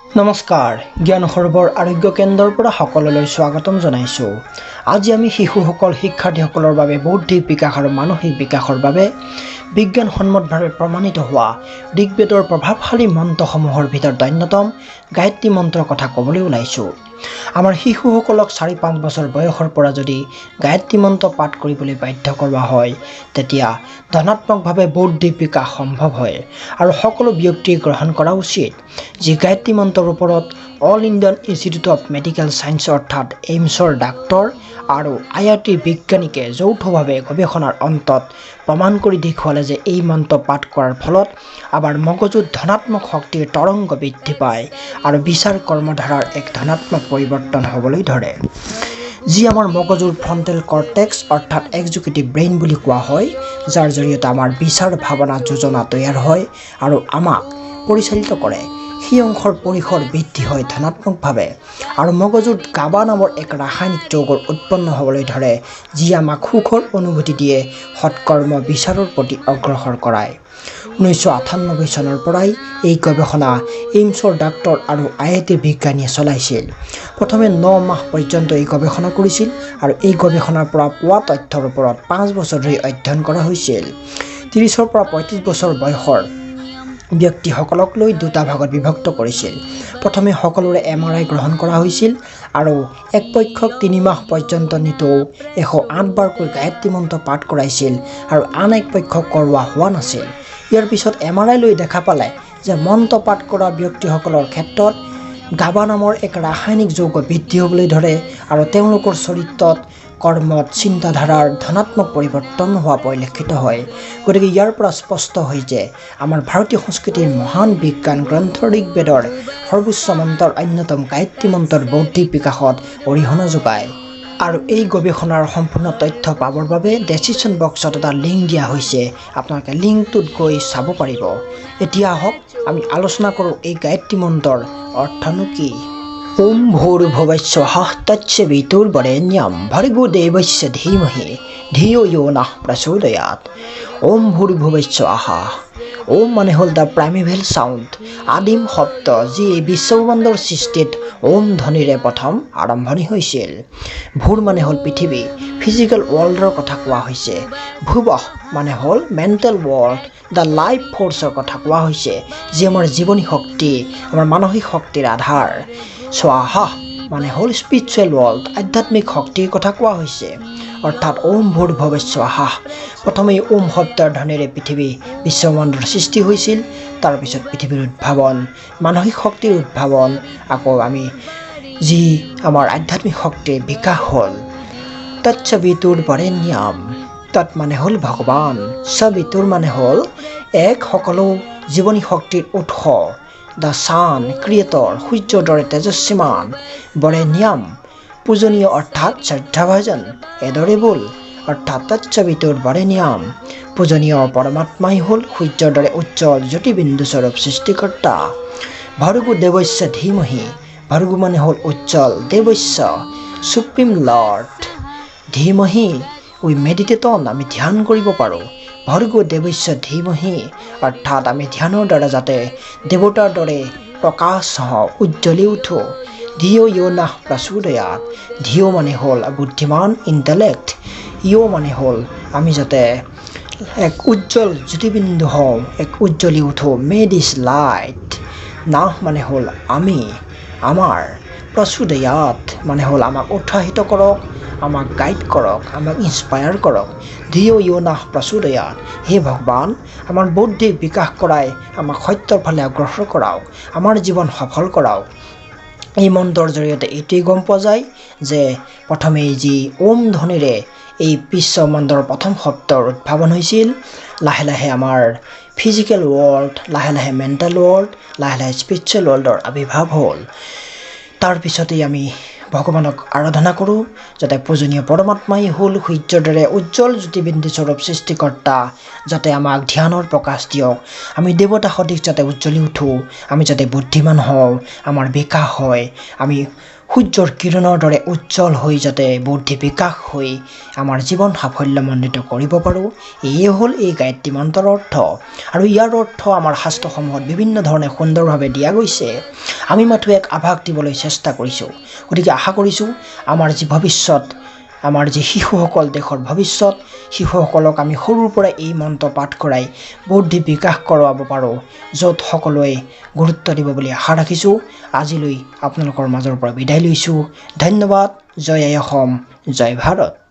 নমস্কাৰ, জ্ঞান সৰোবৰ আৰোগ্য কেন্দ্ৰৰ পৰা সকলোলৈ স্বাগতম জনাইছোঁ। আজি আমি শিশুসকল, শিক্ষাৰ্থীসকলৰ বাবে বৌদ্ধিক বিকাশ আৰু মানসিক বিকাশৰ বাবে বিজ্ঞানসন্মতভাৱে প্ৰমাণিত হোৱা ঋগ্বেদৰ প্ৰভাৱশালী মন্ত্ৰসমূহৰ ভিতৰত অন্যতম গায়ত্ৰী মন্ত্ৰৰ কথা ক'বলৈ ওলাইছোঁ। আমাৰ শিশুসকলক 4-5 বছৰ বয়সৰ পৰা যদি গায়ত্ৰী মন্ত্ৰ পাঠ কৰিবলৈ বাধ্য কৰোৱা হয়, তেতিয়া ধনাত্মকভাৱে বৌদ্ধিক বিকাশ সম্ভৱ হয় আৰু সকলো ব্যক্তিয়ে গ্ৰহণ কৰা উচিত। যি গায়ত্ৰী মন্ত্ৰৰ ওপৰত All Indian Institute of Medical Science অৰ্থাৎ এইমছৰ ডাক্তৰ আৰু আই আই টিৰ বিজ্ঞানীকে যৌথভাৱে গৱেষণাৰ অন্তত প্ৰমাণ কৰি দেখুৱালে যে এই মন্ত্ৰ পাঠ কৰাৰ ফলত আমাৰ মগজুত ধনাত্মক শক্তিৰ তৰংগ বৃদ্ধি পায় আৰু বিচাৰ কৰ্মধাৰাৰ এক ধনাত্মক পৰিৱৰ্তন হ'বলৈ ধৰে। যি আমাৰ মগজুৰ ফ্ৰণ্টেল কৰ্টেক্স অৰ্থাৎ এক্সিকিউটিভ ব্ৰেইন বুলি কোৱা হয়, যাৰ জৰিয়তে আমাৰ বিচাৰ, ভাৱনা, যোজনা তৈয়াৰ হয় আৰু আমাক পৰিচালিত কৰে, সেই অংশৰ পৰিসৰ বৃদ্ধি হয় ধনাত্মকভাৱে আৰু মগজুত গাবা নামৰ এক ৰাসায়নিক যৌগৰ উৎপন্ন হ'বলৈ ধৰে, যি আমাক সুখৰ অনুভূতি দিয়ে, সৎকৰ্ম বিচাৰৰ প্ৰতি অগ্ৰসৰ কৰায়। 1998 চনৰ পৰাই এই গৱেষণা এইমছৰ ডাক্তৰ আৰু আই আই টিৰ বিজ্ঞানীয়ে চলাইছিল। প্ৰথমে 9 মাহ পৰ্যন্ত এই গৱেষণা কৰিছিল আৰু এই গৱেষণাৰ পৰা পোৱা তথ্যৰ ওপৰত 5 বছৰ ধৰি অধ্যয়ন কৰা হৈছিল। 30ৰ পৰা 35 বছৰ বয়সৰ ব্যক্তিসকলক লৈ দুটা ভাগত বিভক্ত কৰিছিল। প্ৰথমে সকলোৰে এম আৰ I গ্ৰহণ কৰা হৈছিল আৰু এক পক্ষক 3 মাহ পৰ্যন্ত নিতৌ 108 বাৰকৈ গায়ত্ৰী মন্ত্ৰ পাঠ কৰাইছিল আৰু আন এক পক্ষক কৰোৱা হোৱা নাছিল। ইয়াৰ পিছত এম আৰ I লৈ দেখা পালে যে মন্ত্ৰ পাঠ কৰা ব্যক্তিসকলৰ ক্ষেত্ৰত গাবা নামৰ এক ৰাসায়নিক যৌগ বৃদ্ধি হ'বলৈ ধৰে আৰু তেওঁলোকৰ চৰিত্ৰত, কৰ্মত, চিন্তাধাৰাৰ ধনাত্মক পৰিৱৰ্তন হোৱা পৰিলক্ষিত হয়। গতিকে ইয়াৰ পৰা স্পষ্ট হয় যে আমাৰ ভাৰতীয় সংস্কৃতিৰ মহান বিজ্ঞান গ্ৰন্থ ঋগ্বেদৰ সৰ্বোচ্চ মন্ত্ৰৰ অন্যতম গায়ত্ৰী মন্ত্ৰৰ বৌদ্ধিক বিকাশত অৰিহণা যোগায়। আৰু এই গৱেষণাৰ সম্পূৰ্ণ তথ্য পাবৰ বাবে ডেছক্ৰিপশ্যন বক্সত এটা লিংক দিয়া হৈছে, আপোনালোকে লিংকটোত গৈ চাব পাৰিব। এতিয়া আহক, আমি আলোচনা কৰোঁ এই গায়ত্ৰী মন্ত্ৰৰ অৰ্থনো কি। ওম ভূৰ্ভুৱঃ তৎসবিতুৰ্বৰেণ্যম ভৰ্গো দেৱস্য ধীমহি ধিয়ো য়ো নঃ প্ৰচোদয়াৎ। ওম ভূৰ্ভুৱঃ। ওম মানে হ'ল the প্ৰাইমেভেল চাউণ্ড, আদিম শব্দ, যি এই বিশ্বব্ৰহ্মাণ্ডৰ সৃষ্টিত ওম ধ্বনিৰে প্ৰথম আৰম্ভণি হৈছিল। ভূৰ মানে হ'ল পৃথিৱী, ফিজিকেল ৱৰ্ল্ডৰ কথা কোৱা হৈছে। ভুৱঃ মানে হ'ল মেণ্টেল ৱৰ্ল্ড, the life ফ'ৰ্চৰ কথা কোৱা হৈছে, যি আমাৰ জীৱনী শক্তি, আমাৰ মানসিক শক্তিৰ আধাৰ। স্বাহা মানে হ'ল স্পিৰিচুৱেল ৱৰ্ল্ড, আধ্যাত্মিক শক্তিৰ কথা কোৱা হৈছে। অৰ্থাৎ ওম ভূৰ্ভুৱঃ স্বাহা, প্ৰথমেই ওম শব্দৰ ধ্বনিৰে পৃথিৱী বিশ্বব্ৰহ্মাণ্ডৰ সৃষ্টি হৈছিল। তাৰপিছত পৃথিৱীৰ উদ্ভাৱন, মানসিক শক্তিৰ উদ্ভাৱন, আকৌ আমি যি আমাৰ আধ্যাত্মিক শক্তিৰ বিকাশ হ'ল। তৎসবিতুৰ বৰেণ্যম, তৎ মানে হ'ল ভগৱান, সবিতুৰ মানে হ'ল এক সকলো জীৱনী শক্তিৰ উৎস, the San creator, সূৰ্যৰ দৰে তেজস্বীমান, বৰেণ্যম পূজনীয় অৰ্থাৎ শ্ৰদ্ধাভাজন, এডৰেবল। অৰ্থাৎ তৎসবিতুৰ বৰেণ্যম, পূজনীয় পৰমাত্মাই হ'ল সূৰ্যৰ দৰে উজ্জ্বল জ্যোতিবিন্দুস্বৰূপ সৃষ্টিকৰ্তা। ভৰ্গো দেৱস্য ধীমহি, ভৰ্গো মানে হ'ল উজ্জ্বল, দেৱস্য সুপ্ৰিম লৰ্ড, ধীমহি উই মেডিটেট অন, আমি ধ্যান কৰিব পাৰোঁ। ভৰ্গো দেৱস্য ধীমহি অৰ্থাৎ আমি ধ্যানৰ দ্বাৰা যাতে দেৱতাৰ দৰে প্ৰকাশ হওঁ, উজ্জ্বলি উঠোঁ। ধিয়ো য়ো নঃ প্ৰচোদয়াৎ, ধিয়ো মানে হ'ল বুদ্ধিমান, ইণ্টেলেক্ট, য়ো মানে হ'ল আমি যাতে এক উজ্জ্বল জ্যোতিবিন্দু হওঁ, এক উজ্জ্বলি উঠোঁ, মে দিছ লাইট। নাহ মানে হ'ল আমি, আমাৰ, প্ৰচোদয়াৎ মানে হ'ল আমাক উৎসাহিত কৰক, আমাক গাইড কৰক, আমাক ইনস্পায়াৰ কৰক। ধিয়ো য়ো নঃ প্ৰচোদয়াৎ, হে ভগৱান, আমাৰ বৌদ্ধিক বিকাশ কৰাই আমাক সত্যৰ ফালে অগ্ৰসৰ কৰাওক, আমাৰ জীৱন সফল কৰাওক। এই মন্ত্ৰৰ জৰিয়তে এইটোৱেই গম পোৱা যায় যে প্ৰথমেই যি ওম ধ্বনিৰে এই বিশ্বব্ৰহ্মাণ্ডৰ প্ৰথম শব্দৰ উদ্ভাৱন হৈছিল, লাহে লাহে আমাৰ ফিজিকেল ৱৰ্ল্ড, লাহে লাহে মেণ্টেল ৱৰ্ল্ড, লাহে লাহে স্পিৰিচুৱেল ৱৰ্ল্ডৰ আৱিৰ্ভাৱ হ'ল। তাৰপিছতেই আমি ভগৱানক আৰাধনা কৰোঁ যাতে পূজনীয় পৰমাত্মাই হ'ল সূৰ্যৰ দৰে উজ্জ্বল জ্যোতিবিন্দু স্বৰূপ সৃষ্টিকৰ্তা, যাতে আমাক ধ্যানৰ প্ৰকাশ দিয়ক, আমি দেৱতা সদৃশ যাতে উজ্জ্বলি উঠোঁ, আমি যাতে বুদ্ধিমান হওঁ, আমাৰ বিকাশ হয়, আমি সূৰ্যৰ কিৰণৰ দৰে উজ্জ্বল হৈ যাতে বুদ্ধি বিকাশ হৈ আমাৰ জীৱন সাফল্যমণ্ডিত কৰিব পাৰোঁ। এয়ে হ'ল এই গায়ত্ৰী মন্ত্ৰৰ অৰ্থ। আৰু ইয়াৰ অৰ্থ আমাৰ শাস্ত্ৰসমূহত বিভিন্ন ধৰণে সুন্দৰভাৱে দিয়া গৈছে। আমি মাথোঁ এক আভাস দিবলৈ চেষ্টা কৰিছোঁ। গতিকে আশা কৰিছোঁ আমাৰ যি ভৱিষ্যত, আমাৰ যি শিশুসকল, দেশৰ ভৱিষ্যত শিশুসকলক আমি সৰুৰ পৰাই এই মন্ত্ৰ পাঠ কৰাই বৌদ্ধিক বিকাশ কৰোৱাব পাৰোঁ, য'ত সকলোৱে গুৰুত্ব দিব বুলি আশা ৰাখিছোঁ। আজিলৈ আপোনালোকৰ মাজৰ পৰা বিদায় লৈছোঁ। ধন্যবাদ। জয় আই অসম, জয় ভাৰত।